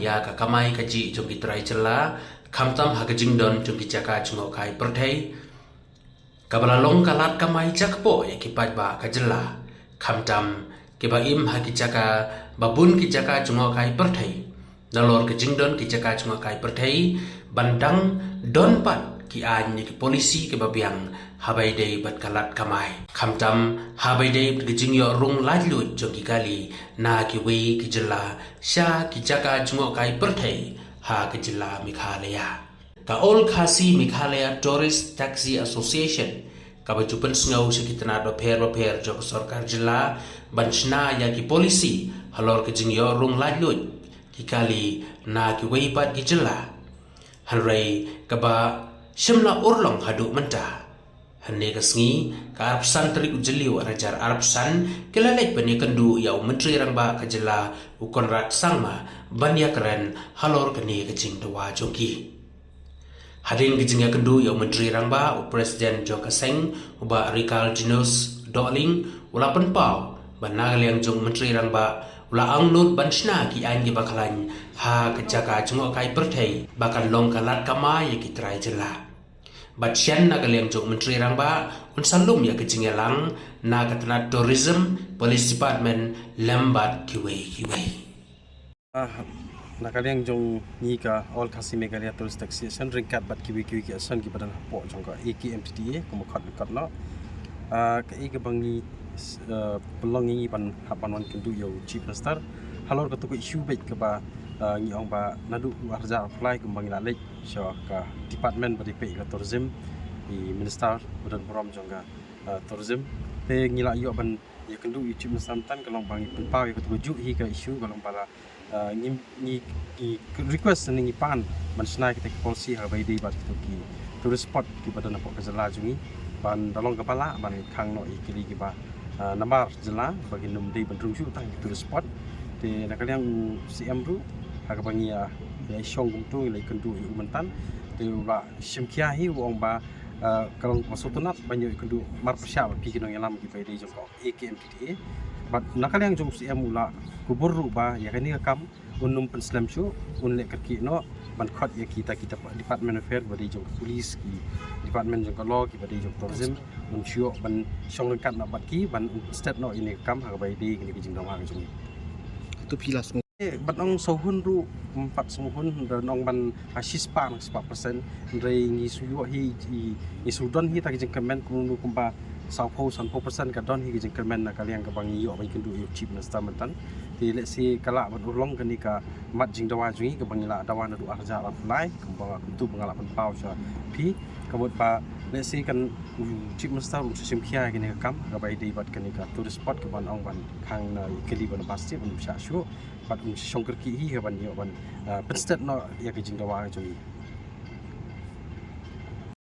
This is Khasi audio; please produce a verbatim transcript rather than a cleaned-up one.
ïa ka kamai kajih jong ki trai jylla, khamtam ha ka jingdon jong ki jaka jngohkai pyrthei, kaba la long ka lad kamai jakpoh ïa ki paidbah ka jylla, khamtam kiba im ha ki jaka, ba bun ki jaka jngohkai pyrthei. Nalor ka jingdon ki jaka jngohkai pyrthei, ban dang don pat ki aiñ ne ki polisi kiba biang, haba ïadei bad ka lad kamai. Khamtam haba ïadei bad ka jingïoh rung laitluid jong ki kali na kiwei ki jylla sha ki jaka jngohkai pyrthei ha ka jylla Meghalaya. Ka All Khasi Meghalaya Tourist Taxi Association, kaba ju pynsngew sha ki tnat bapher bapher jong ka sorkar jylla, ban shna ïa ki polisi halor ka jingïoh rung laitluid ki kali na kiwei pat ki jylla. Hynrei kaba shym la urlong haduh mynta. Hynne ka sngi, ka arphew san tarik u Jylliew arhajar arphew san, ki la leit ban ïakynduh ïa u Myntri Rangbah ka jylla, u Conrad Sangma, ban ïakren halor kane ka jingdawa jong ki. Hadien ka jingïakynduh ïa u Myntri Rangbah, u President jong ka seng, u Bah Reginald Dohling, u la pynpaw ba na ka liang jong u Myntri Rangbah, u la angnud ban shna ki aiñ kiba khlaiñ ha ka jaka jngohkai pyrthei, ba kan long ka lad kamai ïa ki trai jylla. Bad shen na ka liang jong u Myntri Rangbah, un sa lum ïa ka jingïalang na ka tnat Tourism, Police Department, lem bad kiwei kiwei. Ah, na ka liang jong ngi ka All Khasi Meghalaya Tourist Taxi Association, ryngkat bad kiwei kiwei ki association kiba don hapoh jong ka A K M T T A, kumba khot khot noh. Ah, kaei kaba ngi, eh, pynlong ngi ban hap ban wan kynduh ïa u Chief Minister halor katu ka issue beit kaba, eh, ngi ong ba naduh arhajar arphew lai kumba ngi la leit sha ka department ba dei peit ka tourism, i minister ba don burom jong ka, eh, tourism. Te ngi la ïoh ban ïakynduh ïa u Chief Minister mynta, ka long ba ngi pynpaw ïa katu kajuh hi ka issue, ka long ba la, eh, ngi, ngi, ngi request ne ngi pan ban shna kita ki policy ha kaba ïadei bad kito ki tourist spot kiba don hapoh ka jylla jong ngi, ban da long kaba lah ban khang noh ïa ki kali kiba, eh, namar jylla ba kin ym dei ban rung shuh tang ki tourist spot. Te na ka liang u C M ruh, ha kaba ngi ïa, ïa shong kumto, ngi la ïakynduh ïa u mynta, te u la shim khia hi, u ong ba, eh, ka long ba sngewtynnat ban ïoh ïakynduh marpyrshah bad phi ki nongïalam kiba ïadei jong ka A K M T T A. Bad na ka liang jong u C M u la kubur ruh ba ïa kane ka kam un ym pynslem shuh, un leh kyrkieh noh ban khot ïa kita ki dep-, Department of Affairs ba dei jong ka police, ki department jong ka law, kiba dei jong tourism, un shu ïoh ban shong ryngkat noh bad ki ban un pynstet noh ïa kane ka kam ha kaba ïadei kane ka jingdawa ka jong ngi. Katu phi la sngew. Eh, ban ong saw hun ruh, ym pat saw hun, da ong ban ha shispah, shispah percent. Hynrei ngi shu ïoh hi, i, ngi shu don hi ta ka jingkyrmen kumno kumba sawphew, sanphew percent ka don hi ka jingkyrmen na ka liang kaba ngi ïoh ban kynduh ïa u Chief Minister mynta. Te lehse ka lah ban urlong kane ka mat jingdawa jong ngi kaba ngi la dawa naduh arhajar arphew lai, kumba kumto ba nga la pynpaw sha phi. Ka mut ba lehse kan u Chief Minister un sa shim khia ïa kane ka kam kaba ïadei bad kane ka tourist spot kaba ong ban khang na kali ban ba sdang ban shah shuh. Bad un shong kyrkieh hi ha ban ïoh ban, ah, pynstet noh ïa ka jingdawa ka jong ngi.